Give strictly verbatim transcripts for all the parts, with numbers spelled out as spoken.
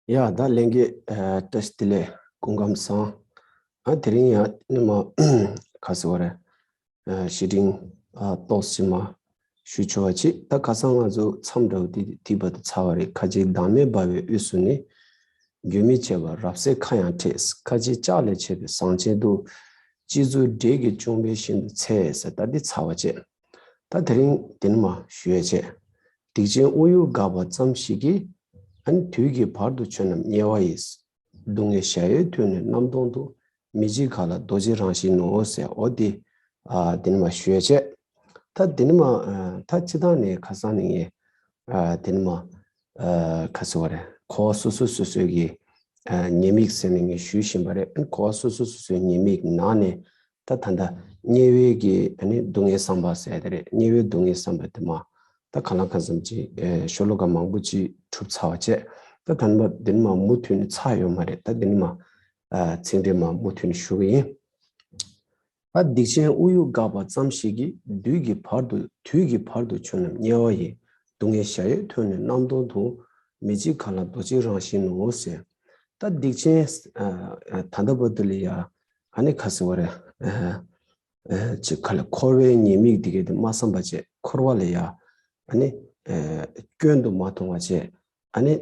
ཡ་ད་ལྷན་རྒྱས། ཨ་བཀྲ་ཤིས་བདེ་ལེགས། སྐུ་ཁམས་བཟང་། ཨ་དེ་རིང་ཡང་ནི་མ་ག་ཟེར་བ་རེད། ཨ་བཤེས་སྤྲིང་ཨ་ཏོག་ཙམ་མ་ཞུ་ཆོག་པ་ཅིག་ད་ཁ་སང་ང་ཚོ་མཚམས་འདྲ་བོ་དེ་དེ་བར་དུ་ཚར་བ་རེད། ཁ་ཅིག་བདག་མེད་འབར་བའི་དབུས་སུ་ནི། འགྱུར་མེད་བྱེ་བ་རབ་གསལ་མཁའ་ཡང་ཕྲད། ཁ་ཅིག་ལྕགས་ལས་བྱས་པའི་ཟངས་ཆེན་དུ། སྤྱི་གཙུག་འབྲས་ཀྱི་ལྕུག་མའི་ཤིན་ཏུ་འཚལ་ཟེར། ད་འདི་ཚར་བ་བྱས། ད་དེ་རིང་འདི་ནི་མ་ཞུ་ཡ་བྱས། སྡིག་ཅན་དབུགས་དབྱུང་འགགས་པ་ཙམ་ཞིག་གིས། ཨ་ནི་དུས་ཀྱི་བར་དུ་ཆོས་རྣམས་དམྱལ་བ་ཡི། སྡུག་བསྔལ་གཞལ་ཡས་ཐུགས་ནི་རྣམ་སྟོང་དུ། མི་འཇིགས་མཁའ་ལ་རྡོ་རྗེ་རང་བཞིན་ནོ་ཟེར། འོ་འདི་ཨ་འདི་ནི་མ་ཞུ་ཡ་བྱས། ད་འདི་ནི་མ་ཨ་ད་སྤྱིར་བཏང་ནས་ཁ་སང་ནས་ངས་ཨ་འདི་ནི་མ་ཨ་ག་ཟེར་བ་རེད། འཁོར་བ་སོ་སོ་སོ་སོའི་གི་ཨ་ཉེས་དམིགས་ཟེར་ནས་ངས་ཞུས་བཞིན་པ་རེད། ཨ་འཁོར་བ་སོ་སོ་སོ་སོའི་ཉེས་དམིགས་ནང་ནས་ད་ད་ལྟ་དམྱལ་བའི་གི་ཨ་ནི་སྡུག་བསྔལ་བསམ་པ་ཟེར་དེ་རེད། དམྱལ་བའི་སྡུག་བསྔལ་བསམ་པ་དེ་མ་ད་གང་ལ་གང་འཚམ་ཅིག་ཨ་ཤོ་ལོ་ཀ་མང་པོ་ཅིག་གྲུབ་ཚར་བ་བྱས། ད་ད་ནི་མ་འདི་ནི་མ་མུ་མཐུད་ནས་ཚར་ཡོད་མ་རེད། ད་འདི་ནི་མ་ཨ་ཚིག་འགྲེལ་མ་མུ་མཐུད་ནས་ཞུ་གི་ཡིན། ད་སྡིག་ཅན་དབུགས་དབྱུང་འགགས་པ་ཙམ་ཞིག་གིས། དུས་ཀྱི་བར་དུ་དུས་ཀྱི་བར་དུ་ཆོས་རྣམས་དམྱལ་བ་ཡི། སྡུག་བསྔལ་གཞལ་ཡས་ཐུགས་ནི་རྣམ་སྟོང་དུ། མི་འཇིགས་མཁའ་ལ་རྡོ་རྗེ་རང་བཞིན་ནོ་ཟེར། ད་སྡིག་ཅན་ཨ་ཨ་ད་ལྟ་བར་དུ་ལ་ཡ་ཨ་ནི་ག་ཟེར་བ་རེད། ཨ་ཨ་ཅིག་ག་ལ་འཁོར་བའི་ཉེས་དམིགས་འདི་གས་དེ་མ་བསམ་པ་བྱས། འཁོར་བ་ལ་ཡ་ཨ་ནི་ཨ་སྐྱོན་དུ་མ་མཐོང་བ་བྱས། ཨ་ནི་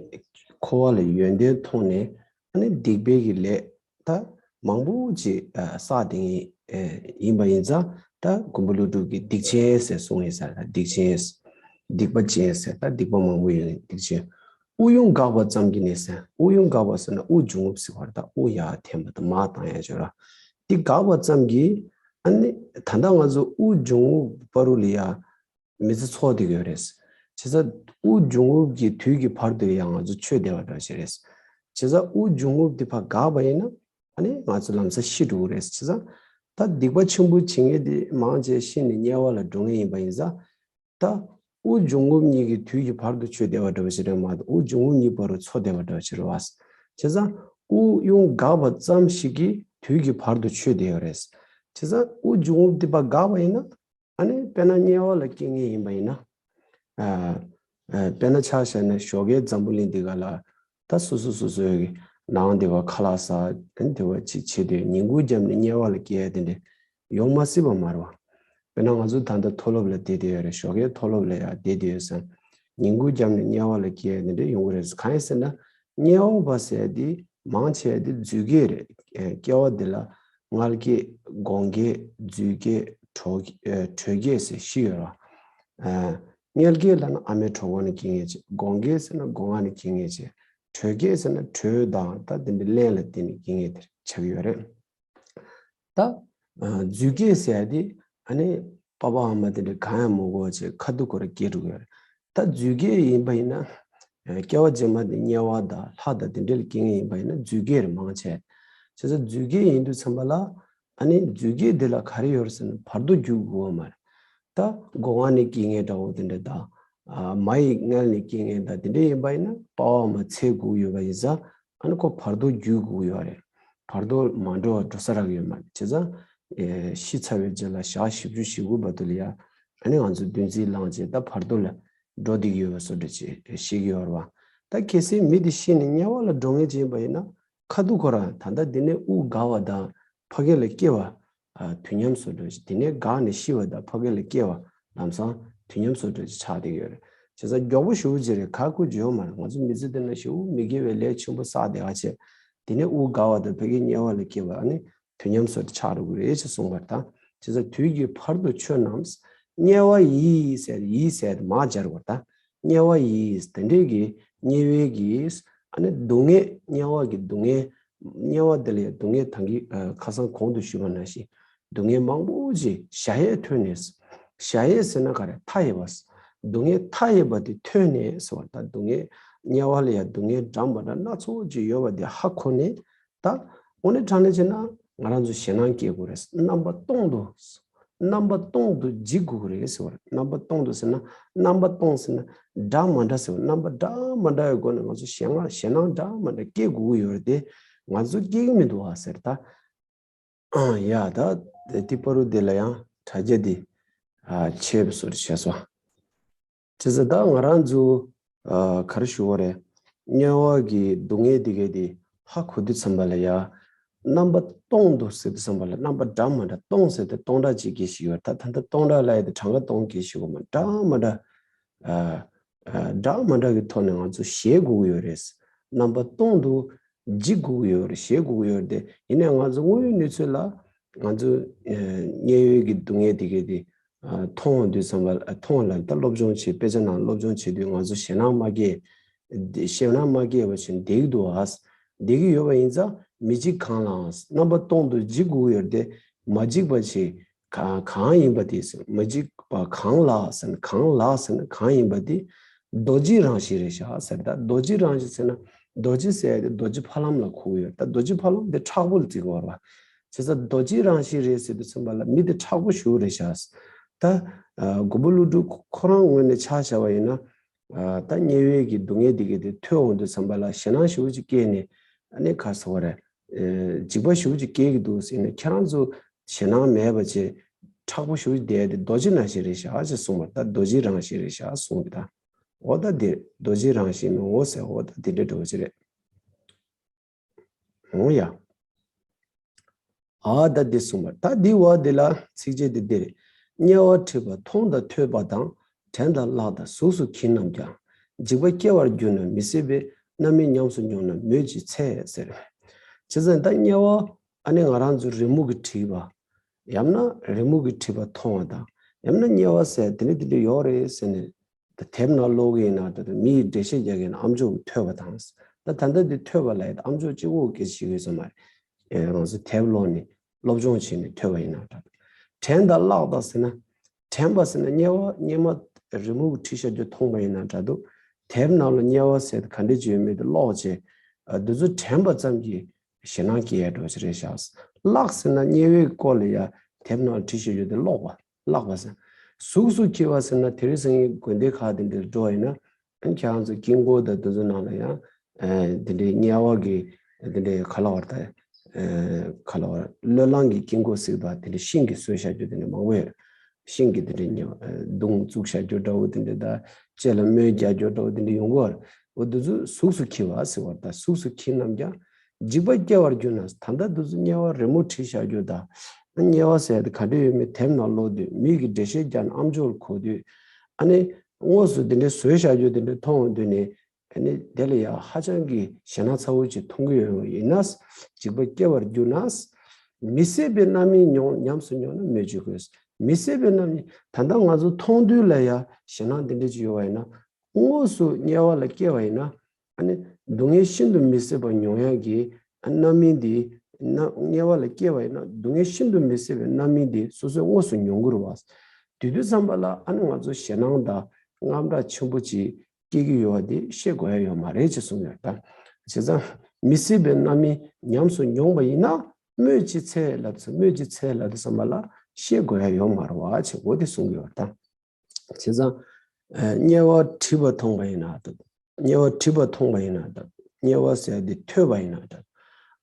འཁོར་བ་ལ་ཡོན་ཏན་མཐོང་ནས། ཨ་ནི་སྡིག་པའི་གི་ལས་ད་མང་པོ་ཅིག་ཨ་བསགས་བསྡད་མཁན་ཨ་ཡིན་པ་ཡིན་ཙང་། ད་མགོན་པོ་ཀླུ་སྒྲུབ་ཀྱིས་སྡིག་ཅན་ཟེར་གསུངས་ཡིན་ས་རེད། ད་སྡིག་ཅན། སྡིག་པ་ཅན་ཟེར། ད་སྡིག་པ་མང་པོ་ཡོད་ནི་སྡིག་ཅན། དབུགས་དབྱུང་འགགས་པ་ཙམ་གྱིས་ནི་ཟེར། དབུགས་དབྱུང་འགགས་པ་ཟེར་ན་དབུགས་འབྱུང་རྔུབ་ཟེར་བ་རེད། ད་དབུགས་ཡར་འཐེན་པ་དང་མར་བཏང་ཡ་ཅིག་ར། འདི་འགགས་པ་ཙམ་གྱིས། ཨ་ནི་ད་ལྟ་ང་ཚོ་དབུགས་འབྱུང་རྔུབ་བར་དུ་ལ་ཡ་མི་ཚེ་འཚོ་བསྡད་ཀྱི་ཡོད་རེད། བྱས་ཙང་དབུགས་འབྱུང་རྔུབ་ཀྱི་དུས་ཀྱི་བར་དུ་ཡང་ང་ཚོ་ཆོས་བསྡད་པ་འདྲ་ཞིག་རེད། བྱས་ཙང་དབུགས་འབྱུང་རྔུབ་འདི་ཕར་འགགས་པ་ཡིན་ན། ཨ་ནི་ང་ཚོ་ལམ་སང་ཤི་འགྲོ་གི་རེད། བྱས་ཙང་ད་སྡིག་པ་ཆེན་པོ་བྱེད་མཁན་དེ་མང་ཆེ་ཤི་ནས་དམྱལ་བ་ལ་འགྲོ་མཁན་ཡིན་པ་ཡིན་ཙང་། ད་དབུགས་འབྱུང་རྔུབ་གཉིས་ཀྱི་དུས་ཀྱི་བར་དུ་ཆོས་བསྡད་པ་འདྲ་བ་ཞིག་རེད་མ་གཏོགས། དབུགས་འབྱུང་རྔུབ་གཉིས་བར་དུ་འཚོ་བསྡད་པ་འདྲ་བ་ཞིག་རེད་བ། བྱས་ཙང་དབུགས་དབྱུང་འགགས་པ་ཙམ་ཞིག་གིས་དུས་ཀྱི་བར་དུ་ཆོས་བསྡད་ཡོད་རེད། བྱས་ཙང་དབུགས་འབྱུང་རྔུབ་འདི་ཕར་འགགས་པ་ཡིན་ན། ཨ་ནི་དཔེར་ན་དམྱལ་བ་ལ་སྐྱེ་མཁན་ཡིན་པ་ཡིན་ན། ཨ་ཨ་དཔེར་ན་ཆ་བཞག་ན་ཞོགས་ཀའི་འཛམ་བུ་གླིང་འདི་ག་ལ་ད་སོ་སོ་སོ་སོའི་ནང་དེ་བ་ཁ་ལག་ཟ། ཨ་ནི་དེ་བ་ཅིག་བྱེད་དུས་ཉིན་གུང་རྒྱབ་ནས་དམྱལ་བ་ལ་སྐྱེ་ཡ་དེ་འདྲ་ཡོང་མ་སྲིད་པ་མ་རེད་བ། དཔེར་ན་ང་ཚོ་ད་ལྟ་མཐོ་སློབ་ལ་བསྡད་བསྡད་ཡོད་རེད། ཞོགས་ཀའི་མཐོ་སློབ་ལ་ཡ་བསྡད་བསྡད་ཡོད་ཙང་། ཉིན་གུང་རྒྱབ་ནས་དམྱལ་བ་ལ་སྐྱེ་ཡ་དེ་འདྲ་ཡོང་གི་རེད། གང་ཡིན་ཟེར་ན། དམྱལ་བ་ཟེར་དེ་མང་ཆེ་བ་དེ་རྫུས་སྐྱེས་རེད། ཨེ་སྐྱེ་བ་འདི་ལ་མངལ་སྐྱེས། སྒོང་སྐྱེས། རྫུས་སྐྱེས། དྲོད་ཨེ་དྲོད་སྐྱེས་ཟེར་བཞི་ཡོད་ར། ཨེ་མངལ་སྐྱེས་ལབ་ན་ཨ་མའི་གྲོད་ཁོག་ནས་སྐྱེ་མཁན་ཅིག་སྒོང་སྐྱེས་ཟེར་ན་སྒོ་ང་ནས་སྐྱེ་མཁན་ཅིག་དྲོད་སྐྱེས་ཟེར་ན་དྲོད་དང་ད་དེ་འདྲ་རླན་ལ་བརྟེན་ནས་སྐྱེ་མཁན་དེ་ཆགས་ཀྱི་ཡོད་རེད། ད་ཨ་རྫུས་སྐྱེས་ཟེར་ཡ་དེ་ཨ་ནི་པ་ཕ་ཨ་མ་དེ་འདྲ་གང་ཡང་མ་དགོས་པ་བྱས་ཁ་ཐུག་ཁོ་རང་སྐྱེ་འགྲོ་གི་ཡོད་རེད། ད་རྫུས་སྐྱེས་ཡིན་པ་ཡིན་ན། ཨ་སྐྱེ་བ་རྗེས་མ་དེ་དམྱལ་བ་དང་ལྷ་དང་དེ་འདྲ་ལ་སྐྱེ་མཁན་ཡིན་པ་ཡིན་ན་རྫུས་སྐྱེས་རེད་མང་ཆེ། བྱས་ཙང་རྫུས་སྐྱེས་ཡིན་དུས་ཙམ་པ་ལ། ཨ་ནི་རྫུས་སྐྱེས་དེ་ལ་ག་རེ་ཡོད་རེད་ཟེར་ན་བར་དོ་བརྒྱུད་དགོས་པ་མ་རེད། ད་སྒོ་ང་ནས་སྐྱེ་མཁན་འདྲ་བོ་དེ་འདྲ་དང་། ཨ་མ་ཡི་མངལ་ནས་སྐྱེ་མཁན་དང་དེ་འདྲ་ཡིན་པ་ཡིན་ན་པ་ཕ་ཨ་མ་འཚོལ་དགོས་ཡོད་པ་ཡིན་ཙང་། ཨ་ནི་ཁོ་བར་དོ་བརྒྱུད་དགོས་ཡོད་རེད། བར་དོ་མ་འགྲོ་བ་འགྲོ་ས་རག་ཡོད་མ་རེད། བྱས་ཙང་། ཨེ་ཤི་ཚར་བའི་རྗེས་ལ་ཞག་བཞི་བཅུ་ཞེ་དགུ་བར་དུ་ལ་ཡ། ཨ་ནི་ང་ཚོ་བདུན་ཚིགས་ལངས་བྱས་ད་བར་དོ་ལ་འགྲོ་བསྡད་ཀྱི་ཡོད་པ་བཟོ་འདྲ་ཅིག་ཤེས་ཀྱི་ཡོད་རེད་བ། ད་གལ་སྲིད་མི་དེ་ཤི་ནས་དམྱལ་བ་ལ་འགྲོ་མཁན་ཅིག་ཡིན་པ་ཡིན་ན། ཁ་ཐུག་ཁོ་རང་ད་ལྟ་འདི་ནས་དབུགས་འགགས་པ་དང་ཕ་གི་ལ་སྐྱེ་བ། ཨ་དུས་མཉམ་བཟོ་འདྲ་ཅིག་དེ་ནས་འགགས་ནས་ཤི་བ་དང་ཕ་གི་ལ་སྐྱེ་བ་ལམ་སང་དུས་མཉམ་བཟོ་འདྲ་ཅིག་ཆགས་བསྡད་ཀྱི་ཡོད་རེད། བྱས་ཙང་མགྱོགས་པོ་ཞེ་པོ་ཅིག་རེད། ཁ་ཁུ་འཇོག་མ་རེད། ང་ཚོ་མི་ཚེ་འདི་ན་ཞེ་པོ་མི་དགེ་བའི་ལས་ཆེན་པོ་བསགས་བསྡད་པ་བྱས། དེ་ནས་དབུགས་འགགས་པ་དང་ཕ་གི་དམྱལ་བ་ལ་སྐྱེ་བ་ཨ་ནི་དུས་མཉམ་བཟོ་འདྲ་ཆགས་འགྲོ་གི་རེད་ཅེས་གསུངས་པ་རེད་ད། བྱས་ཙང་དུས་ཀྱི་བར་དུ་ཆོས་རྣམས་དམྱལ་བ་ཡི་ཟེར། ཡི་ཟེར་མར་སྦྱར་བ་རེད་ད། དམྱལ་བ་ཡི་དེ་འདྲས་ཀྱི་དམྱལ་བའི་གི་ཨ་ནི་སྡུག་བསྔལ། དམྱལ་བ་གི་སྡུག་བསྔལ། དམྱལ་བ་དེ་ལ་ཡང་སྡུག་བསྔལ་ད་གིན་ཨ་ཁ་སང་གོང་དུ་ཞུས་པ་ནང་བཞིན་སྡུག་བསྔལ་མང་པོ་ཞིག་གཞལ་ཡས་ཐོན་ནས། གཞལ་ཡས་ཟེར་ན་ག་རེ། མཐའ་ཡས་པ། སྡུག་བསྔལ་མཐའ་ཡས་པ་དེ་ཐོན་ནས་ཟེར་བ་ད། སྡུག་བསྔལ་དམྱལ་བ་ལ་ཡང་སྡུག་བསྔལ་འདྲ་མི་འདྲ་སྣ་ཚོགས་ཅིག་ཡོད་པ་དེ་ཧ་གོ་ནས། ད་དངོས་གནས་དྲང་གནས་བྱས་ན་ང་རང་ཚོ་ཞེད་སྣང་སྐྱེ་དགོས་རེད། རྣམ་པ་སྟོང་དུ། རྣམ་པ་སྟོང་དུ་འཇིག་དགོས་ཀྱི་རེད་ཟེར་བ་རེད། རྣམ་པ་སྟོང་དུ་ཟེར་ན་རྣམ་པ་སྟོང་ཟེར་ན་འདྲ་མི་འདྲ་ཟེར་བ། རྣམ་པ་འདྲ་མི་འདྲ་བའི་སྒོ་ནས་ང་ཚོ་ཞེད་སྣང་ཞེད་སྣང་འདྲ་མི་འདྲ་སྐྱེ་དགོས་ཀྱི་ཡོད་རེད་དེ། ང་ཚོ་སྐྱེ་གི་མི་འདུག་བ་ཟེར་ད། ཨ་ཡ་ད་དེ་པ་རུ་དེ་ལ་ཡང་དྲ་རྒྱ་དེ་ཨ་ཆེ་བ་བཟོ་རེ་བྱས་སོང་། བྱས་ཙང་ད་ང་རང་ཚོ་ཨ་ག་རེ་ཞུ་བ་རེད། དམྱལ་བ་གི་སྡུག་བསྔལ་དེ་གས་དེ་ཧ་གོ་དུས་ཙམ་པ་ལ་ཡ། རྣམ་པ་སྟོང་དུ་ཟེར་དུས་ཙམ་པ་ལ་རྣམ་པ་འདྲ་མ་འདྲ་སྟོང་ཟེར་ཏེ་སྟོང་ཕྲག་གཅིག་གི་ཞིག་ཡོད། ད་ད་ལྟ་སྟོང་ཕྲག་ལ་ཡ་དེ་གྲངས་ཀ་སྟོང་གི་ཞིག་གོ་མ་འདྲ་མ་འདྲ། ཨ། ཨ། འདྲ་མ་འདྲ་གི་ཐོག་ནས་ང་ཚོ་ཤེས་དགོས་ཀྱི་ཡོད་རེད། རྣམ་པ་སྟོང་དུ་འཇིག་དགོས་ཀྱི་ཡོད་རེད། ཤེས་དགོས་ཀྱི་ཡོད་རེད་དེ། ཡིན་ནའི་ང་ཚོ་དངོས་ཡོད་གནས་ཚུལ་ལ་ང་ཚོ་ཨ་དམྱལ་བའི་གི་སྡུག་བསྔལ་དེ་གས་དེ་ཨ་མཐོང་འོང་དུས་ཙམ་པ་ཨ་མཐོང་ལ་ད་སློབ་སྦྱོང་བྱེད། དཔེ་ཆ་ནང་སློབ་སྦྱོང་བྱེད་དུས་ང་ཚོ་ཞེད་སྣང་མ་སྐྱེ། དེ་ཞེད་སྣང་མ་སྐྱེ་བ་བྱས་བསྡད་ཀྱི་འདུག་ཨ། བསྡད་ཀྱི་ཡོད་པ་ཡིན་ཙང་མི་འཇིགས་གང་ལའང་། རྣམ་པ་སྟོང་དུ་འཇིག་དགོས་ཀྱི་ཡོད་རེད་དེ། མ་འཇིགས་པ་བྱས། གང་གང་ཡིན་པ་དེ་ཟེར། མ་འཇིགས་པ་གང་ལགས་ཟེར་ན། གང་ལགས་ཟེར་ན་གང་ཡིན་པ་དེ་རྡོ་རྗེའི་རང་བཞིན་རེད་ཤག་ཟེར། ད་རྡོ་རྗེའི་རང་བཞིན་ཟེར་ན་རྡོ་རྗེ་ཟེར་ཡ་དེ་རྡོ་རྗེ་ཕ་ལམ་ལ་གོ་གི་ཡོད། ད་རྡོ་རྗེ་ཕ་ལམ་དེ་མཁྲེགས་པོ་ལ་བརྩི་གི་ཡོད་རེད་པ། བྱས་ཙང་རྡོ་རྗེའི་རང་བཞིན་རེད་ཟེར་དུས་ཙམ་པ་ལ་མི་དེ་མཁྲེགས་པོ་ཞེ་པོ་རེད་ཤག། ད་ཨ་མགོན་པོ་ཀླུ་སྒྲུབ་ཁོ་རང་ངོས་ནས་ཆ་བཞག་པ་ཡིན་ན། ཨ་ད་དམྱལ་བའི་གི་སྡུག་བསྔལ་དེ་གས་དེ་ཐོས་འོང་དུས་ཙམ་པ་ལ་ཞེད་སྣང་ཞེ་པོ་ཅིག་སྐྱེས་ནས། ཨ་ནི་ག་རེ་ཟེར་དགོས་རེད། ཨེ་འཇིགས་པ་ཞེ་པོ་ཅིག་སྐྱེ་གི་འདུག་ཟེར་ནས་ཁྱེད་རང་ཚོ་ཞེད་སྣང་མེད་པ་བྱས་མཁྲེགས་པོ་ཞེ་པོ་ཅིག་བསྡད་དེ་རྡོ་རྗེ་ནང་བཞིན་རེད་ཤག་ཅེས་གསུངས་པ། ད་རྡོ་རྗེ་རང་བཞིན་རེད་ཤག་གསུངས་པ། ད་འོ་ད་དེ་རྡོ་རྗེ་རང་བཞིན་ནོ་ཟེར། འོ་ད་དེ་འདྲ་འདྲ་བོ་ཅིག་རེད། འོ་ཡ། ཨ་ད་འདི་གསུངས་པ། ད་འདི་བ་འདི་ལ་ཚིགས་བཅད་འདི་འདི་རེད། དམྱལ་བ་འཁྲིགས་པ་མཐོང་དང་ཐོས་པ་དང་། དྲན་དང་བཀླགས་དང་གཟུགས་སུ་མཁྱེན་རྣམས་ཀྱང་། འཇིགས་པ་སྐྱེ་བར་གྱུར་ན་མི་བཟད་པའི། རྣམ་སྨིན་ཉམས་སུ་མྱོང་ན་མོས་ཀྱི་ཚེ་ཟེར། བྱས་ཙང་ད་དམྱལ་བ་ཨ་ནི་ང་རང་ཚོ་རི་མོ་གིས་བྲིས་པ། ཡང་ན་རི་མོ་གིས་བྲིས་པ་མཐོང་བ་དང་། ཡང་ན་དམྱལ་བ་ཟེར་དེ་འདྲ་དེ་འདྲ་ཡོད་རེད་ཟེར་ནས། ད་དེབ་ནང་ཀློག་གི་ཡིན་ན་འདྲ་འདུག་མི་ཡིས་འགྲེལ་བཤད་རྒྱག་གི་ཡིན་ན་ཨ་མཆོག་གིས་ཐོས་པ་དང་། ད་ད་ལྟ་འདི་ཐོས་པ་ལ་ཡིན་ད་ཨ་མཆོག་གཅིག་པོ་སྐད་ཆ་བཤད་ཀྱི་ཡོད་ས་མ་རེད། ཨེ་རང་ཚོ་དེབ་ཀློག་ནས་སློབ་སྦྱོང་བྱས་ནས་ཐོས་པ་ཡིན་ན་འདྲ་འདུག་དྲན་དང་བཀླགས་དང་ཟེར་ན། དྲན་པ་ཟེར་ན་དམྱལ་བ་སྔོན་མ་རི་མོ་གིས་བྲིས་བཞག་རྒྱུ་མཐོང་པ་ཡིན་ན་འདྲ་འདུག་དེབ་ནང་ལ་དམྱལ་བ་ཟེར་དེ་ག་འདྲ་ཅིག་ཡོད་མེད་དེ་ཀློག་བྱས། ཨ་འདི་ཚོ་དྲན་པ་ཙམ་གྱིས་ཞེད་སྣང་སྐྱེ་ཡ་འདྲ་ཅིག་རེད་ཤག་བཀླགས་ཟེར་ན་དམྱལ་བའི་སྐོར་ལ་ཡ་དེབ་ནང་བྲིས་བཞག་རྒྱུ་དེ་ཀློག་པ། བཀླགས་པ་ཟེར། གཟུགས་སུ་འཁྱིལ་བ་ཟེར་ན་དེ་རིང་སང་ཉིན་དགོན་སྡེ་ཁག་དེ་འདྲར་འགྲོ་བ་ཡིན་ན། ཨ་ནི་ཁྱེད་རང་ཚོ་དཀྱིལ་འཁོར་དང་དེ་ཚོ་ནང་ལ་ཡང་ཨ་དེ་འདྲའི་དམྱལ་བ་གི་དེ་འདྲའི་ག་ལ་བར་ད་ཨ་ག་ལ་བར་བློས་བསླངས་ཀྱི་དཀྱིལ་འཁོར་ཟེར་བ་དེ་འདྲའི་ཤིང་གིས་བཟོས་བཞག་རྒྱུ་དེ་འདྲ་མང་པོ་ཡོད། ཤིང་གི་དེ་འདྲའི་དམྱལ་བ་ཨ་མདུང་བཙུགས་བཞག་རྒྱུ་འདྲ་བོ་དེ་འདྲ་དང་ལྕེ་ལ་མོན་རྒྱག་རྒྱུ་འདྲ་བོ་དེ་འདྲ་ཡོང་གི་ཡོད་རེད། འོ་དེ་ཚོ་གཟུགས་སུ་འཁྱིལ་བ་ཟེར་བ་དང་། གཟུགས་སུ་འཁྱིལ་རྣམས་ཀྱང་། འཇིགས་པ་སྐྱེ་བར་གྱུར་ན། ད་ལྟ་འདི་ཚོ་དམྱལ་བ་རི་མོ་བྲིས་བཞག་རྒྱུ་དང་། དམྱལ་བ་ཟེར་ཡ་དེ་ག་འདྲ་ཡོད་མེད་དེབ་ནང་ཀློག་དུས་མི་གིས་འགྲེལ་བཤད་རྒྱག་ན་ཨ་མཆོག་ལ་གོ་དུས། ཨ་ནི་དངོས་སུ་དེ་འདྲའི་བཟོས་བཞག་རྒྱུ་དེ་འདྲ་མཐོང་འོང་དུས་ནས། ཨ་ནི་དེ་ལ་ཡང་ཧ་ཅང་གི་ཞེད་སྣང་ཚ་བོ་ཅིག་མཐོང་གི་ཡོད་པ་ཡིན་ན། འཇིགས་པ་སྐྱེ་བར་གྱུར་ན། མི་བཟད་པའི་རྣམ་སྨིན་མྱོང་ཉམས་སུ་མྱོང་ན་མོས་ཀྱི་དགོས། མི་བཟད་པའི་རྣམ་སྨིན་ད་ལྟ་ང་ཚོ་མཐོང་དུས་ལ་ཡང་ཞེད་སྣང་དེ་འདྲ་ཅིག་ཡོད་པ་ཡིན་ན། དངོས་སུ་དམྱལ་བ་ལ་སྐྱེས་པ་ཡིན་ན། ཨ་ནི་སྡུག་བསྔལ་ཤིན་ཏུ་མི་བཟད་པ་མྱོང་ཡག་གི་རྣམ་སྨིན་འདི། ན་དམྱལ་བ་ལ་སྐྱེས་པ་ཡིན་ན་སྡུག་བསྔལ་ཤིན་ཏུ་མི་བཟད་པའི་རྣམ་སྨིན་འདི་སོ་སོས་དངོས་སུ་མྱོང་གི་རེད་པ། དེ་དུས་ཙམ་པ་ལ་ཨ་ནི་ང་ཚོ་ཞེད་སྣང་དང་དངངས་སྐྲག་ཆེན་པོ་ཅིག་སྐྱེ་གི་ཡོད་པ་འདི་ཤེས་དགོས་ཡ་ཡོད་མ་རེད་ཅེས་གསུངས་ཡོད་ད། བྱས་ཙང་མི་བཟད་པའི་རྣམ་སྨིན་ཉམས་སུ་མྱོང་བ་ཡིན་ན་སྨོས་ཅི་ཚད་ལབ་ཚེ་སྨོས་ཅི་ཚད་ལབ་དུས་ཙམ་པ་ལ་ཤེས་དགོས་ཡ་ཡོད་མ་རེད་པ་ཅེས་འོ་དེ་གསུངས་ཡོད་ད། བྱས་ཙང་། ཨ་དམྱལ་བ་འཁྲིགས་པ་མཐོང་བ་ཡིན་ན་འདྲ་འདུག་དམྱལ་བ་འཁྲིགས་པ་མཐོང་བ་ཡིན་ན་འདྲ་འདུག་དམྱལ་བ་ཟེར་ཡ་དེ་ཐོས་པ་ཡིན་ན་འདྲ་འདུག་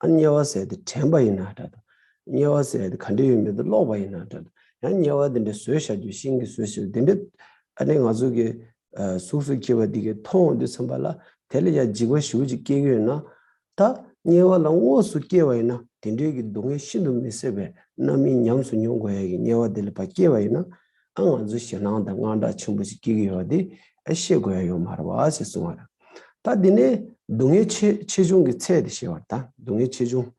ཨ་དམྱལ་བ་ཟེར་ཡ་དེ་དྲན་པ་ཡིན་ན་འདྲ་འདུག་དམྱལ་བ་ཟེར་ཡ་དེ་ག་འདྲ་ཡོད་མེད་དེ་ཀློག་པ་ཡིན་ན་འདྲ་འདུག་ཡང་དམྱལ་བ་དེ་འདྲ་བཟོས་བཞག་རྒྱུ་ཤིང་གིས་བཟོས་བཞག་རྒྱུ་དེ་འདྲ། ཨ་ནི་ང་ཚོ་གི་ཨ་གཟུགས་སུ་འཁྱིལ་བ་དེ་གས་མཐོང་འོང་དུས་ཙམ་པ་ལ་དེ་ལ་ཡང་འཇིགས་པ་ཞེ་པོ་ཅིག་སྐྱེ་གི་ཡོད་ན། ད་དམྱལ་བ་ལ་དངོས་སུ་སྐྱེས་པ་ཡིན་ན་དེ་འདྲའི་གི་སྡུག་བསྔལ་ཤིན་ཏུ་མི་བཟད་པའི་རྣམ་སྨིན་ཉམས་སུ་མྱོང་དགོས་ཡ་གི་དམྱལ་བ་དེ་ལ་ཕར་སྐྱེས་པ་ཡིན་ན། ཨ་ང་ཚོ་ཞེད་སྣང་དང་དངངས་སྐྲག་ཆེན་པོ་ཞིག་སྐྱེ་གི་ཡོད་པ་དེ་ཨ་ཤེས་དགོས་ཡ་ཡོད་མ་རེད་པ་ཞེས་གསུངས་པ་རེད། ད་འདི་ནས་སྡུག་བསྔལ་ཆེ་ཆེ་ཆུང་གི་ཚད་དེ་ཤེས་པ་རེད། ད་སྡུག་བསྔལ་ཆེ་ཆུང་།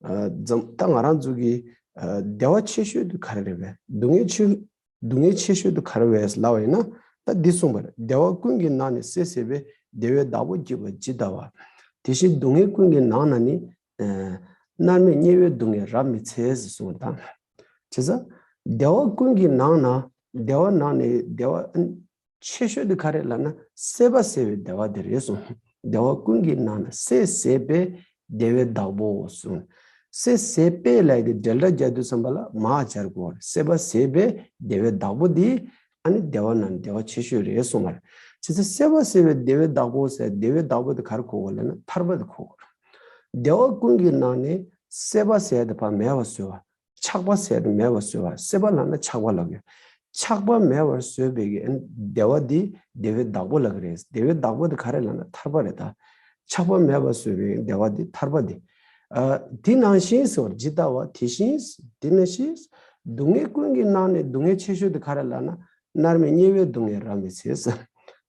ཨ་འཛམ་ད་ང་རང་ཚོ་གི་ཨ་བདེ་བ་ཆེ་ཤོས་དེ་ག་རེ་རེད་པས། སྡུག་བསྔལ་ཆེ་སྡུག་བསྔལ་ཆེ་ཤོས་དེ་ག་རེ་རེད་ལབ་པ་ཡིན་ན། ད་འདི་གསུངས་པ་རེད། བདེ་བ་ཀུན་གྱི་ནང་ནས་བསྲེ་བསྲེ་བའི། བདེ་བའི་བདག་པོ་བགྱིས་པ་ཇི་ལྟ་བར། དེ་བཞིན་སྡུག་བསྔལ་ཀུན་གྱི་ནང་ན་ནི། ཨ་མནར་མེད་དམྱལ་བའི་སྡུག་བསྔལ་རབ་མི་འཚལ་ཟེར་གསུངས་པ་དང་། བྱས་ཙང་བདེ་བ་ཀུན་གྱི་ནང་ན་བདེ་བ་ནང་ནས་བདེ་བ་ཆེ་ཤོས་དེ་ག་རེ་ལབ་ན་བསྲེ་བ་བསྲེ་བའི་བདེ་བ་དེ་རེད་གསུངས། བདེ་བ་ཀུན་གྱི་ནང་ན་བསྲེ་བསྲེ་བའི་བདེ་བའི་བདག་པོ་གསུངས། བསྲེ་བསྲེ་བའི་ལབ་ཡ་དེ་འབྲེལ་སྒྲ་རྒྱག་དུས་ཙམ་པ་ལ་མ་སྦྱར་དགོས་པ་རེད། བསྲེ་བ་བསྲེ་བའི་བདེ་བའི་བདག་པོ་དེ་ཨ་ནི་བདེ་བ་ནང་བདེ་བ་ཆེ་ཤོས་རེད་གསུངས་པ་རེད། བྱས་ཙང་བསྲེ་བ་བསྲེ་བའི་བདེ་བའི་བདག་པོ་ཟེར་བདེ་བའི་བདག་པོ་དེ་ག་རེ་གོ་དགོས་ལབ་ན་ཐར་པ་དེ་གོ་དགོས་རེད། བདེ་བ་ཀུན་གྱི་ནང་ནས་བསྲེ་བ་ཟེར་ཡ་དེ་ཕར་མེད་པ་བཟོས་པ། ཆགས་པ་ཟེར་ཡ་དེ་མེད་པར་བཟོས་པ། བསྲེ་བ་ལབ་ན་ཆགས་པ་ལབ་ཀྱི་ཡོད། ཆགས་པ་མེད་པར་བཟོས་པའི་གི་བདེ་བ་འདི་བདེ་བའི་བདག་པོ་ལབ་ཀྱི་རེད། བདེ་བའི་བདག་པོ་དེ་ག་རེ་ལབ་ན་ཐར་པ་རེད་ད། ཆགས་པ་མེད་པ་བཟོས་པའི་བདེ་བ་འདི་ཐར་པ་འདི། ཨ། དེ་ནང་བཞིན་ཟེར་བ་ཇི་ལྟ་བ་དེ་བཞིན། དེ་ནང་བཞིན་སྡུག་བསྔལ་ཀུན་གྱི་ནང་ནས་སྡུག་བསྔལ་ཆེ་ཤོས་དེ་ག་རེ་ལབ་ན། མནར་མེད་དམྱལ་བའི་སྡུག་བསྔལ་རབ་མི་བཟད་ཟེར།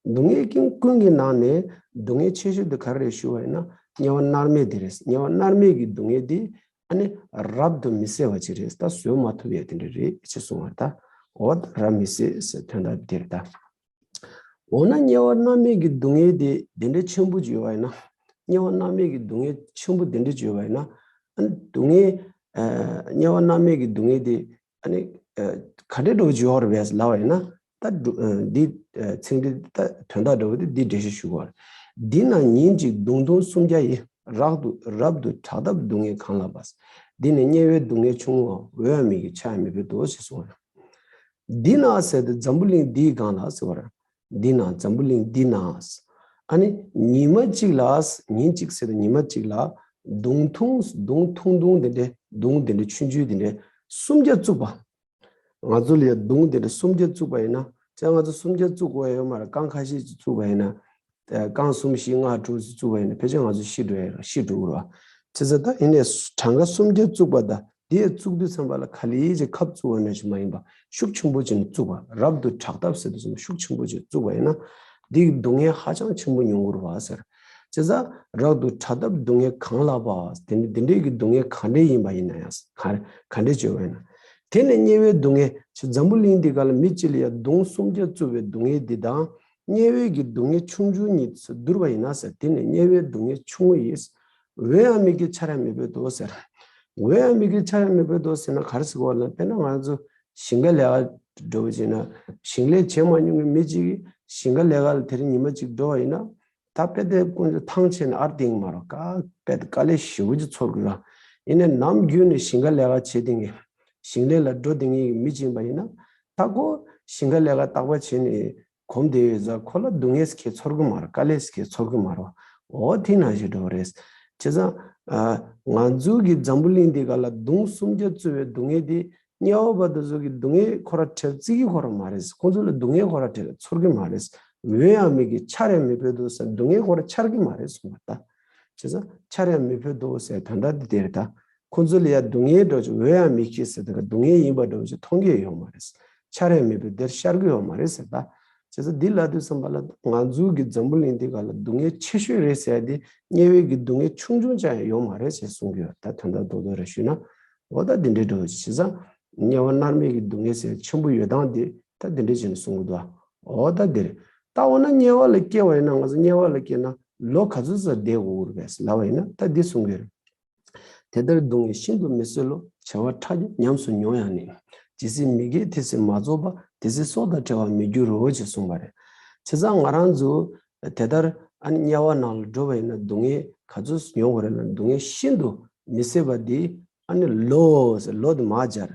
སྡུག་བསྔལ་ཀུན་ཀུན་གྱི་ནང་ནས་སྡུག་བསྔལ་ཆེ་ཤོས་དེ་ག་རེ་རེད་ཞུ་བ་ཡིན་ན། དམྱལ་བ་མནར་མེད་དེ་རེད། དམྱལ་བ་མནར་མེད་ཀྱི་སྡུག་བསྔལ་དེ་ཨ་ནི་རབ་ཏུ་མི་བཟད་པ་ཅིག་རེད། ད་བཟོད་མ་ཐུབ་ཡ་དེ་འདྲ་རེད་ཅེས་གསུངས་པ་རེད། ད་འོ་ད་རབ་མི་བཟད་ཟེར་དོན་དག་དེ་རེད་ད། འོ་ན་དམྱལ་བ་མནར་མེད་ཀྱི་སྡུག་བསྔལ་དེ་དེ་འདྲའི་ཆེན་པོ་ཅིག་ཡོད་པ་ཡིན་ན། དམྱལ་བ་མནར་མེད་ཀྱི་སྡུག་བསྔལ་ཆེན་པོ་དེ་འདྲ་ཅིག་ཡོད་པ་ཡིན་ན། ཨ་ནི་སྡུག་བསྔལ། ཨ། དམྱལ་བ་མནར་མེད་ཀྱི་སྡུག་བསྔལ་དེ་ཨ་ནི། ཨ། ག་འདྲའི་འགྲོ་ཅིག་ཡོད་རེད་པས་ལབ་པ་ཡིན་ན། ད་འགྲོ། ཨ། འདི། ཨ། ཚིག་འདི་ད་དོན་དག་འདྲ་བོ་དེ་འདི་འགྲེལ་བཤད་ཞུ་དགོས་རེད། འདི་ན་ཉིན་གཅིག་མདུང་ཐུང་སུམ་བརྒྱ་ཡི། རབ་ཏུ་རབ་ཏུ་དྲག་བཏབ་སྡུག་བསྔལ་གང་ལགས་པ། འདི་ནི་དམྱལ་བའི་སྡུག་བསྔལ་ཆུང་ངུའམ། འོད་འམ་མིག་གི་ཆར་ཡང་མི་ཕོད་དོ་ཞེས་གསུངས་པ་རེད། འདི་ན་ཟེར་དུས་འཛམ་བུ་གླིང་འདིའི་སྒང་ལ་ཟེར་བ་རེད། འདི་ན་འཛམ་བུ་གླིང་འདི་ན། ཨ་ནི་ཉི་མ་གཅིག་ལ། ཉིན་གཅིག་ཟེར་དུས་ཉི་མ་གཅིག་ལ་མདུང་ཐུང་། མདུང་ཐུང་ཐུང་དེ་འདྲ། མདུང་དེ་འདྲ་ཆུང་ཆུང་དེ་འདྲ་སུམ་བརྒྱ་བཙུགས་པ། ང་ཚོ་ལ་ཡ་མདུང་དེ་འདྲ་སུམ་བརྒྱ་བཙུགས་པ་ཡིན་ན། ཅང་ང་ཚོ་སུམ་བརྒྱ་བཙུགས་དགོས་ཡ་ཡོད་མ་རེད། རྐང་ཁ་ཤས་ཅིག་བཙུགས་པ་ཡིན་ན། ཨ། རྐང་གསུམ་བཞི་ལྔ་དྲུག་ཅིག་བཙུགས་པ་ཡིན་ན་ཕལ་ཆེར་ང་ཚོ་ཤི་འགྲོ་ཡ། ཤི་འགྲོ་གི་རེད་བ། བྱས་ཙང་ད་ཡིན་ནའི་གྲངས་ཀ་སུམ་བརྒྱ་བཙུགས་པ་དང་། དེ་བཙུགས་དུས་ཙམ་པ་ལ་ག་ལེ་ཅིག་ཁབ་བཙུགས་པ་ནང་བཞིན་མ་ཡིན་པ། ཤུགས་ཆེན་པོ་ཅིག་བཙུགས་པ། རབ་ཏུ་དྲག་བཏབ་ཟེར་དུས་ཙམ་པ་ཤུགས་ཆེན་པོ་ཅིག་བཙུགས་པ་ཡིན་ན། འདི་གི་སྡུག་བསྔལ་ཧ་ཅང་ཆེན་པོ་མྱོང་གི་རེད་བ་ཟེར། བྱས་ཙང་རབ་ཏུ་དྲག་བཏབ་སྡུག་བསྔལ་གང་ལགས་པ། དེ་འདི་འདྲའི་གི་སྡུག་བསྔལ་ག་འདྲ་ཡིན་པ་ཡིན་ན་ཡང་། ག་ག་འདྲ་བྱས་པ་ཡིན་ན། དེ་ནི་དམྱལ་བའི་སྡུག་བསྔལ། ཅིག་འཛམ་བུ་གླིང་འདི་ག་ལ་མི་གཅིག་ལ་ཡ་མདུང་སུམ་བརྒྱ་བཙུགས་པའི་སྡུག་བསྔལ་འདི་དང་། དམྱལ་བའི་གི་སྡུག་བསྔལ་ཆུང་ཆུང་གཉིས་སུ་བསྡུར་བ་ཡིན་ན་ཟེར། དེ་ནི་དམྱལ་བའི་སྡུག་བསྔལ་ཆུང་ངུ་ཡིས། འོད་འམ་མིག་གི་ཆར་ཡང་མི་ཕོད་དོ་ཟེར། འོད་འམ་མིག་གི་ཆར་ཡང་མི་ཕོད་དོ་ཟེར་ན་ག་རེ་ཟེར་དགོས་ལབ་ན། དཔེར་ན་ང་ཚོ་ཞིང་ཁ་ལས་ཀ་འགྲོ་བ་ཅིག་ན། ཞིང་ལས་བྱེད་མ་མྱོང་བའི་མི་གཅིག་གིས་ཞིང་ཁ་ལས་ཀ་ལ་དེ་རིང་ཉི་མ་གཅིག་འགྲོ་བ་ཡིན་ན། ད་དཔེ་དེབ་ཀུན་ཏུ་ཐང་ཆད་ནས་ཨར་ཏིང་མ་རོ་དཀའ། དཔེ་དཀའ་ལས་ཞེ་པོ་ཅིག་ཚོར་དགོས་ར། ཡིན་ནའི་ནམ་རྒྱུན་ནས་ཞིང་ཁ་ལས་ཀ་བྱེད་བསྡད་མཁན། ཞིང་ལས་ལ་འགྲོ་བསྡད་མཁན་གྱི་མི་གཅིག་ཡིན་པ་ཡིན་ན། ད་ཁོ་ཞིང་ཁ་ལས་ཀ་རྟག་པར་བྱས་ནས་གོམས་བསྡད་ཡོད་ཙང་ཁོ་ལ་སྡུག་བསྔལ་ཁྱད་ཚོར་གི་མ་རེད། དཀའ་ལས་ཁྱད་ཚོར་གི་མ་རེད། འོ་དེ་ནང་བཞིན་འགྲོ་བ་རེད། བྱས་ཙང་། ཨ། ང་ཚོ་གི་འཛམ་བུ་གླིང་འདི་ག་ལ་མདུང་སུམ་བརྒྱ་བཙུགས་པའི་སྡུག་བསྔལ་འདི། དམྱལ་བ་པ་དེ་ཚོ་གི་སྡུག་བསྔལ་ཁོ་ར་བྲལ་བརྩི་གི་ཁོ་ར་མ་རེད། ཁོང་ཚོ་ལ་སྡུག་བསྔལ་ཁོ་ར་བྲལ་ཚོར་གི་མ་རེད། འོད་འམ་མིག་གི་ཆར་ཡང་མི་ཕོད་དོ་ཟེར། སྡུག་བསྔལ་ཁོ་ར་འཆར་གི་མ་རེད་གསུངས་པ་ད། བྱས་ཙང་ཆར་ཡང་མི་ཕོད་དོ་ཟེར་དོན་དག་འདི་དེ་རེད་ད། ཁོང་ཚོ་ལ་ཡ་སྡུག་བསྔལ་འདྲ་ཅིག་འོད་འམ་མིག་གིས་ཟེར་དེ་ག་སྡུག་བསྔལ་ཡིན་པ་འདྲ་ཅིག་མཐོང་གི་ཡོད་མ་རེད། ཆར་ཡང་མི་ཕོད་དེར་ཤར་གི་ཡོད་མ་རེད་ཟེར་ད། བྱས་ཙང་འདི་ལབ་དུས་ཙམ་པ་ལ་ང་ཚོ་གི་འཛམ་བུ་གླིང་འདི་ག་ལ་སྡུག་བསྔལ་ཆེ་ཤོས་རེད་ཟེར་ཡ་དེ་དམྱལ་བའི་གི་སྡུག་བསྔལ་ཆུང་ཆུང་ཅང་ཡང་ཡོད་མ་རེད་ཅེས་གསུང་གི་ཡོད། ད་དོན་དག་རྡོག་རྡོག་རེ་ཞུས་ན། འོ་ད་འདི་འདྲའི་འགྲོ་བྱས་ཙང་། དམྱལ་བ་མནར་མེད་ཀྱི་སྡུག་བསྔལ་ཟེར་ཆེན་པོ་ཡོད་སྟངས་དེ་ད་འདི་འདྲ་བྱས་ནས་གསུང་གི་འདུག་འོ་ད་འདིར། ད་འོ་ན་དམྱལ་བ་ལ་སྐྱེ་བ་ཡིན་ན། ང་ཚོ་དམྱལ་བ་ལ་སྐྱེས་ན་ལོ་ག་ཚོད་ཙམ་བསྡད་དགོས་རེད་པས་ལབ་པ་ཡིན་ན། ད་འདི་གསུང་གི་རེད། དེ་ལྟར་སྡུག་བསྔལ་ཤིན་ཏུ་མི་བཟོད་བློ། བྱ་བ་ཕྲ་རྒྱས་ཉམས་སུ་མྱོང་ཡང་ནི། ཇི་སྲིད་མི་རྒས་དེ་སྲིད་མ་རྫོགས་པ། དེ་སྲིད་སྲོག་དང་བྲལ་བར་མི་འགྱུར་རོ་ཅེས་གསུངས་པ་རེད། བྱས་ཙང་ང་རང་ཚོ་དེ་ལྟར་ཨ་ནི་དམྱལ་བ་ནང་ལ་འགྲོ་བ་ཡིན་ན་སྡུག་བསྔལ་ག་ཚོད་མྱོང་དགོས་རེད་ལབ་ན། སྡུག་བསྔལ་ཤིན་ཏུ་མི་བཟད་པ་འདི་ཨ་ནི་ལོ་ཟེར། ལོ་དེ་མར་སྦྱར།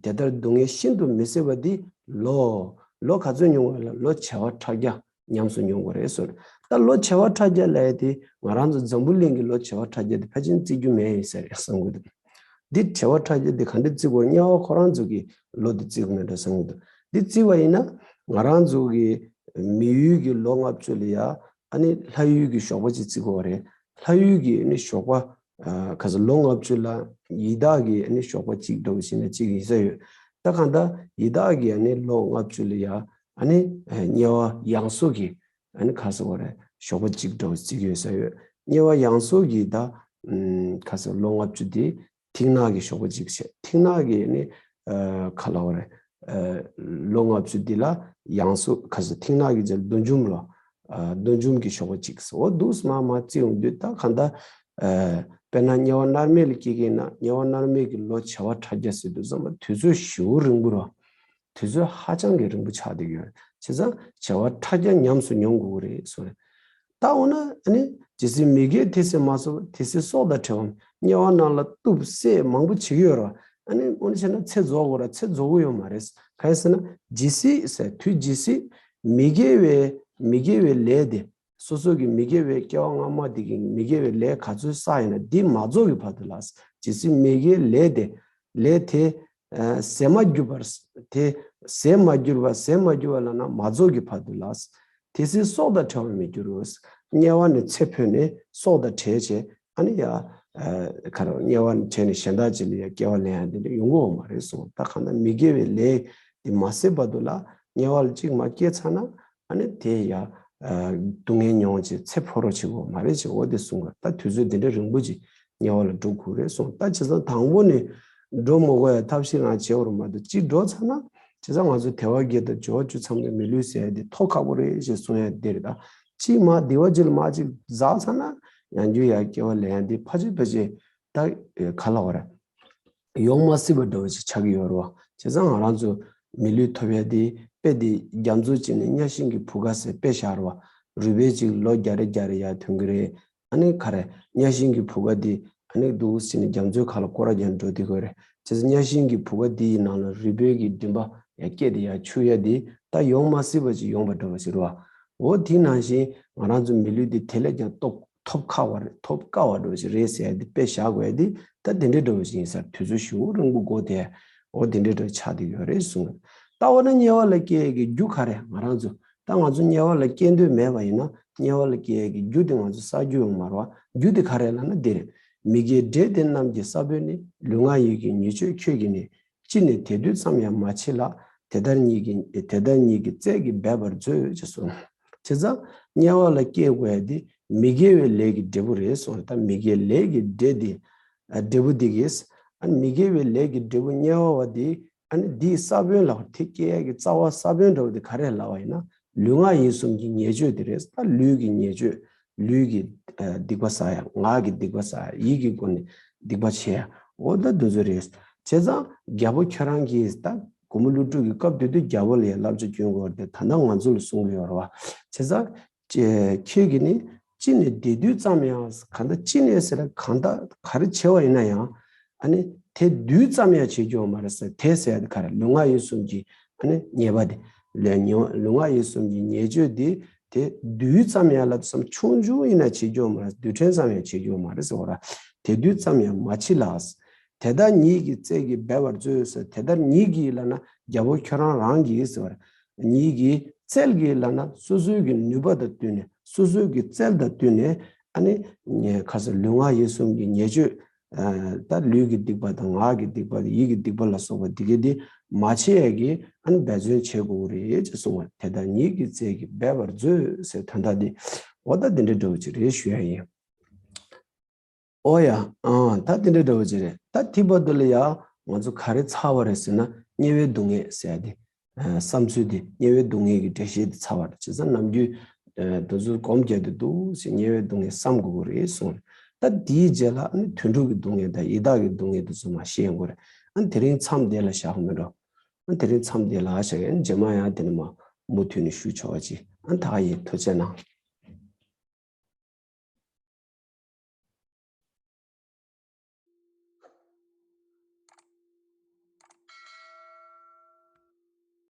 དེ་ལྟར་སྡུག་བསྔལ་ཤིན་ཏུ་མི་བཟད་པ་འདི་ལོ། ལོ་ག་ཚོད་མྱོང་དགོས་ལབ་ན་ལོ་བྱེ་བ་ཕྲག་བརྒྱ་ཉམས་སུ་མྱོང་དགོས་རེད་ཟེར། ད་ལོ་བྱེ་བ་ཕྲག་བརྒྱ་ལབ་ཡ་དེ་ང་རང་ཚོ་འཛམ་བུ་གླིང་གི་ལོ་བྱེ་བ་ཕྲག་བརྒྱ་དེ་ཕལ་ཆེར་བརྩི་རྒྱུ་མེད་ཡིན་ཟེར་བསམ་གྱི་འདུག་འདི་བྱེ་བ་ཕྲག་བརྒྱ་འདི་ག་འདྲ་བརྩི་དགོས། དམྱལ་བ་ཁོ་རང་ཚོ་གི་ལོ་འདི་བརྩི་དགོས་མེད་འགྲོ་བསམ་གྱི་འདུག་འདི་བརྩི་བ་ཡིན་ན་ང་རང་ཚོ་གི་མི་ཡུལ་གྱི་ལོ་ལྔ་བཅུ་ལ་ཡ་ཨ་ནི་ལྷ་ཡུལ་གྱི་ཞོགས་པ་ཅིག་བརྩི་དགོས་པ་རེད། ལྷ་ཡུལ་གྱི་ཨ་ནི་ཞོགས་པ། ཨ། ག་ས་ལོ་ལྔ་བཅུ་ལ་ཡི་དྭགས་ཀྱི་ཨ་ནི་ཞོགས་པ་གཅིག་འདྲ་བོ་ཞིག་ན་གཅིག་ཡིན་ས་ཡོད། ད་གང་ལྟར་ཡི་དྭགས་ཀྱི་ཨ་ནི་ལོ་ལྔ་བཅུ་ལ་ཡ་ཨ་ནི་དམྱལ་བ་ཡང་སོས་ཀྱི་ཨ་ནི་ག་ས་བ་རེད། ཞོགས་པ་གཅིག་འདྲ་བོ་བརྩི་གི་ཡོད་ས་ཡོད། དམྱལ་བ་ཡང་སོས་ཀྱི་ད་ཨམ་ག་ས་ལོ་ལྔ་བཅུ་དེ་མཐིང་ནག་གི་ཞོགས་པ་གཅིག་བྱས། མཐིང་ནག་གི་ཨ་ནི་ཨ་ག་ལབ་དགོས་རེད། ཨ་ལོ་ལྔ་བཅུ་འདི་ལ་ཡང་སོས་ག་ས་མཐིང་ནག་གི་རྗེས་བདུད་འཇོམས་ལོ། ཨ་བདུད་འཇོམས་ཀྱི་ཞོགས་པ་གཅིག་ཟེར། འོ་འདུག་སེ་མར་མར་བརྩི་ཡོང་དུས་ད་གང་ལྟར་ཨ་དཔེར་ན་དམྱལ་བ་མནར་མེད་ལ་སྐྱེ་མཁན་ན་དམྱལ་བ་མནར་མེད་ཀྱི་ལོ་བྱེ་བ་ཕྲག་བརྒྱ་ཟེར་དུས་ཙམ་པ་དུས་ཚོད་ཞེ་པོ་རིང་པོ་རེད། དུས་ཚོད་ཧ་ཅང་གི་རིང་པོ་ཆགས་བསྡད་ཀྱི་ཡོད་རེད། བྱས་ཙང་བྱེ་བ་ཕྲག་བརྒྱ་ཉམས་སུ་མྱོང་དགོས་ཀྱི་རེད་གསུངས་རེད། ད་འོ་ན་ཨ་ནི་ཇི་སྲིད་མི་རྒས་དེ་སྲིད་མ་རྫོགས་པ། དེ་སྲིད་སྲོག་དང་བྲལ་བ། དམྱལ་བ་ནང་ལ་གཏུབ་བསད་མང་པོ་བྱེད་ཀྱི་ཡོད་རེད། ཨ་ནི་འོ་ན་བྱས་ན་ཚེ་རྫོགས་དགོས་རེད། ཚེ་རྫོགས་ཀྱི་ཡོད་མ་རེད། གང་ཡིན་ཟེར་ན་ཇི་སྲིད་ཟེར་དུས་ཇི་སྲིད་མི་དགེ་བའི་མི་དགེ་བའི་ལས་དེ། སོ་སོ་གི་མི་དགེ་བའི་སྐྱེ་བ་སྔ་མ་དེ་གི་མི་དགེ་བའི་ལས་ག་ཚོད་བསགས་ཡིན་ན་འདི་མ་རྫོགས་ཀྱི་བར་དུ་ལ། ཇི་སྲིད་མི་དགེ་ལས་དེ། ལས་དེ་ཟད་མ་གྱུར་བར། དེ་ཟད་མ་གྱུར་བ། ཟད་མ་གྱུར་བ་ལབ་ན་མ་རྫོགས་ཀྱི་བར་དུ་ལ། དེ་སྲིད་སྲོག་དང་བྲལ་བར་མི་འགྱུར་རོ། དམྱལ་བ་ནས་ཚེ་འཕོས་ནས་སྲོག་དང་བྲལ་བྱས་ཨ་ནི་ཡ་ག་རེ་དམྱལ་བ་ནས་བྲལ་ནས་གཞན་དག་ཅིག་ལ་ཡ་སྐྱེ་བ་ལེན་ཡ་དེ་འདྲ་ཡོང་གི་ཡོད་མ་རེད་གསུངས། ད་གང་ལྟར་མི་དགེ་བའི་ལས་དེ་མ་བསད་བར་དུ་ལ་དམྱལ་བ་ལ་གཅིག་མ་སྐྱེས་ཚར་ན་ཨ་ནི་དེ་ཡ་སྡུག་བསྔལ་མྱོང་བྱས་ཚེ་འཕོ་རོགས་བྱེད་དགོས་མ་རེད་ཅེས་འོ་དེ་གསུངས་པ། ད་དུས་ཚོད་དེ་འདྲ་རིང་པོ་ཅིག་དམྱལ་བ་ལ་འགྲོ་དགོས་རེད་གསུངས། ད་བྱས་ཙང་དང་པོ་ནས་འགྲོ་མི་དགོས་ཡ་ཐབས་ཤེས་རང་བྱེད་དགོས་རེད་མ་གཏོགས་གཅིག་འགྲོ་ཚར་ན་བྱས་ཙང་ང་ཚོ་དལ་བ་བརྒྱད་དང་འབྱོར་བ་བཅུ་ཚང་བའི་མི་ལུས་ཟེར་ཡ་དེ་ཐོབ་ཁག་པོ་རེད་ཅེས་གསུང་ཡ་དེ་རེད། ད་གཅིག་མ་བདེ་བ་ཅིག་ལ་མ་ཅིག་འཛག་ཚར་ན་ཡང་རྒྱུ་ཡ་སྐྱེ་བ་ལེན་ཡ་དེ་ཕལ་ཆེར་ཕལ་ཆེར་ད་ག་ལ་བ་རེད། ཡོང་མ་སྲིད་པ་འདྲ་བོ་ཞིག་ཆགས་ཀྱི་ཡོད་རེད་བ། བྱས་ཙང་ང་རང་ཚོ་མི་ལུས་ཐོབ་ཡ་དེ་དཔེ་དེ་རྒྱ་མཚོ་གཅིག་ནས་གཉའ་ཤིང་གི་བུ་ག་ཟེར་དཔེ་བཞག་རེད་བ། རུས་སྦལ་གཅིག་ལོ་བརྒྱ་རེ་བརྒྱ་རེ་ཡར་ཐོན་གི་རེད། ཨ་ནི་ག་རེ་གཉའ་ཤིང་གི་བུ་ག་དེ་ཨ་ནི་འདུག་ཟེར་ནས་རྒྱ་མཚོའི་ཁ་ལ་སྐོར་ར་རྒྱག་འགྲོ་དེ་གོ་རེད། བྱས་ཙང་གཉའ་ཤིང་གི་བུ་ག་དེ་ཡི་ནང་ལ་རུས་སྦལ་གྱི་མགྲིན་པ་ཡར་སྐྱེས་ཏེ་ཡར་འཆུ་ཡ་དེ་ད་ཡོང་མ་སྲིད་པ་ཅིག་ཡོང་པ་འདྲ་བོ་ཞིག་རེད་བ། འོ་དེ་ནང་བཞིན་ང་རང་ཚོ་མི་ལུས་འདི་དེ་ལས་ཀྱང་སྟོབས་ཐོབ་ཁག་པ་རེད། ཐོབ་དཀའ་བ་འདྲ་བོ་ཞིག་རེད་ཟེར་ཡ་འདི་དཔེ་བཞག་དགོས་ཡ་འདི་ད་དེ་འདྲའི་འདྲ་བོ་ཞིག་ཡིན་ས་རེད། དུས་ཚོད་ཞེ་པོ་རིང་པོ་འགོར་ཏེ་འོ་དེ་འདྲའི་འདྲ་བོ་ཆགས་བསྡད་ཡོད་རེད་གསུངས། ད་འོ་ན་དམྱལ་བ་ལ་སྐྱེ་ཡ་གི་རྒྱུ་ག་རེ། ང་རང་ཚོ་ད་ང་ཚོ་དམྱལ་བ་ལ་སྐྱེ་འདོད་མེད་པ་ཡིན་ན་དམྱལ་བ་ལ་སྐྱེ་ཡ་གི་རྒྱུ་དེ་ང་ཚོ་བསགས་རྒྱུ་ཡོད་མ་རེད་བ། རྒྱུ་དེ་ག་རེ་ལབ་ན་འདི་རེད། མི་དགེ་འབྲས་དེ་རྣམས་ཀྱི་ས་བོན་ནི། ལུས་ངག་ཡིད་ཀྱི་ཉེས་སྤྱོད་ཁྱོད་ཀྱིས་ནི། ཅི་ནས་དེ་དུས་ཙམ་ཡང་མ་མཆིས་ལགས། དེ་ལྟར་ཉིད་ཀྱི་དེ་ལྟར་ཉིད་ཀྱི་རྩལ་གྱིས་འབད་པར་མཛོད་ཅེས་གསུངས། བྱས་ཙང་དམྱལ་བ་ལ་སྐྱེ་དགོས་ཡ་དེ་མི་དགེ་བའི་ལས་ཀྱི་འབྲས་བུ་རེད་གསུངས་རེད། ད་མི་དགེ་ལས་ཀྱི་འབྲས་དེ་ཨ་འབྲས་བུ་དེ་གིས་ཨ་མི་དགེ་བའི་ལས་ཀྱི་འབྲས་བུ་དམྱལ་བ་བ་དེ་ཨ་ནི་དེའི་ས་བོན་ལ་དེ་སྐྱེ་ཡ་གི་རྩ་བ་ས་བོན་འདྲ་བོ་དེ་ག་རེ་ལབ་པ་ཡིན་ན་ལུས་ངག་ཡིད་གསུམ་གྱི་ཉེས་སྤྱོད་དེ་རེད། ད་ལུས་ཀྱི་ཉེས་སྤྱོད། ལུས་ཀྱི་ཨ་སྡིག་པ་བསགས་ཡ། ངག་གི་སྡིག་པ་བསགས་ཡ། ཡིད་ཀྱི་སྒོ་ནས་སྡིག་པ་བྱེད་ཡ། འོ་ད་འདི་ཚོ་རེད། བྱས་ཙང་རྒྱལ་པོ་ཁྱོད་རང་གིས་ད་གུ་མུ་ལུ་ཀྲུ་གི་སྐབས་དེ་དུས་རྒྱལ་པོ་ལ་ཡ་བསླབ་བྱ་སྐྱོན་དགོས་རེད། ད་ལྟ་ང་ཚོ་ལ་གསུང་གི་ཡོད་རེད་བ། བྱས་ཙང་ཁྱེད་ཀྱིས་ནི་ཅི་ནས་དེ་དུས་ཙམ་ཡང་གང་ལྟར་ཅི་ནས་ཟེར་ན་གང་ལྟར་ག་རེ་བྱས་པ་ཡིན་ན་ཡང་ཨ་ནི་དེ་དུས་ཙམ་ཡང་བྱེད་རྒྱུ་ཡོད་མ་རེད་ཟེར། དེ་ཟེར་ཡ་དེ་ག་རེ་ལུས་ངག་ཡིད་གསུམ་གྱི་ཨ་ནི་ཉེས་པ་དེ། ལས་ཉོ་ལུས་ངག་ཡིད་གསུམ་གྱི་ཉེས་སྤྱོད་དེ་དེ་དུས་ཙམ་ཡང་ལ་བསམ་ཆུང་ཆུང་ཡིན་ན་བྱེད་རྒྱུ་ཡོད་མ་རེད། དུས་ཕྲན་ཙམ་ཡང་བྱེད་རྒྱུ་ཡོད་མ་རེད་ཟེར་བ་ར། དེ་དུས་ཙམ་ཡང་མ་མཆིས་ལགས། དེ་ལྟར་ཉིད་ཀྱི་རྩལ་གྱིས་འབད་པར་མཛོད་ཟེར། དེ་ལྟར་ཉིད་ཀྱིས་ལབ་ན་རྒྱལ་པོ་ཁྱོད་རང་རང་གིས་ཟེར་བ་ར། ཉིད་ཀྱི་རྩལ་གྱིས་ལབ་ན་སོ་སོའི་གི་ནུས་པ་དང་བསྟུན་ནས་སོ་སོའི་གི་རྩལ་དང་བསྟུན་ནས་ཨ་ནི་ཁ་ས་ལུས་ངག་ཡིད་གསུམ་གྱི་ཉེས་སྤྱོད། ད་ལུས་ཀྱི་སྡིག་པ་དང་ངག་གི་སྡིག་པ་དང་ཡིད་ཀྱི་སྡིག་པ་ལ་སོགས་པ་འདི་གའི་འདི་མ་བྱེད་ཡས་ཀྱི་ཨ་ནི་འབད་བརྩོན་བྱེད་དགོས་རེད་ཅེས་གསུངས་པ། དེ་ལྟར་ཉིད་ཀྱི་རྩལ་གྱིས་འབད་པར་མཛོད་ཟེར་དོན་དག་འདི་འོ་ད་འདི་འདྲ་འདྲ་བོ་ཅིག་རེད་ཞུ་ཡ་ཡིན། ཨོ་ཡ། ཨང་། ད་འདི་འདྲ་འདྲ་བོ་ཅིག་རེད། ད་དེ་བར་དུ་ལ་ཡ་ང་ཚོ་ག་རེ་ཚར་བ་རེད་ཟེར་ན་དམྱལ་བའི་སྡུག་བསྔལ་ཟེར་ཡ་དེ། བསམ་ཚུལ་དེ་དམྱལ་བའི་སྡུག་བསྔལ་གྱི་འགྲེལ་བཤད་དེ་ཚར་བ་རེད། བྱས་ཙང་ནམ་རྒྱུན་དེ་ཚོ་སྒོམ་རྒྱག་དུས་འདུག་ཟེར་དམྱལ་བའི་སྡུག་བསྔལ་བསམ་དགོས་ཀྱི་རེད་གསུངས་རེད། ད་དེའི་རྗེས་ལ་ཨ་ནི་དུད་འགྲོ་གི་སྡུག་བསྔལ་དང་ཡི་དྭགས་ཀྱི་སྡུག་བསྔལ་དེ་ཚོ་མར་བཤད་དགོས་རེད། ཨ་ནི་དེ་རིང་མཚམས་འདི་ལ་བཞག་མི་འགྲོ། ཨ་ནི་དེ་རིང་མཚམས་འདི་ལ་བཞག་ཡ། རྗེས་མ་ཡང་དེ་ནས་མར་མུ་མཐུད་ནས་ཞུ་ཆོག་པ་ཅིག་ཨ་ནི་ད་ག་ཡིན། ཐུགས་རྗེ་གནང་།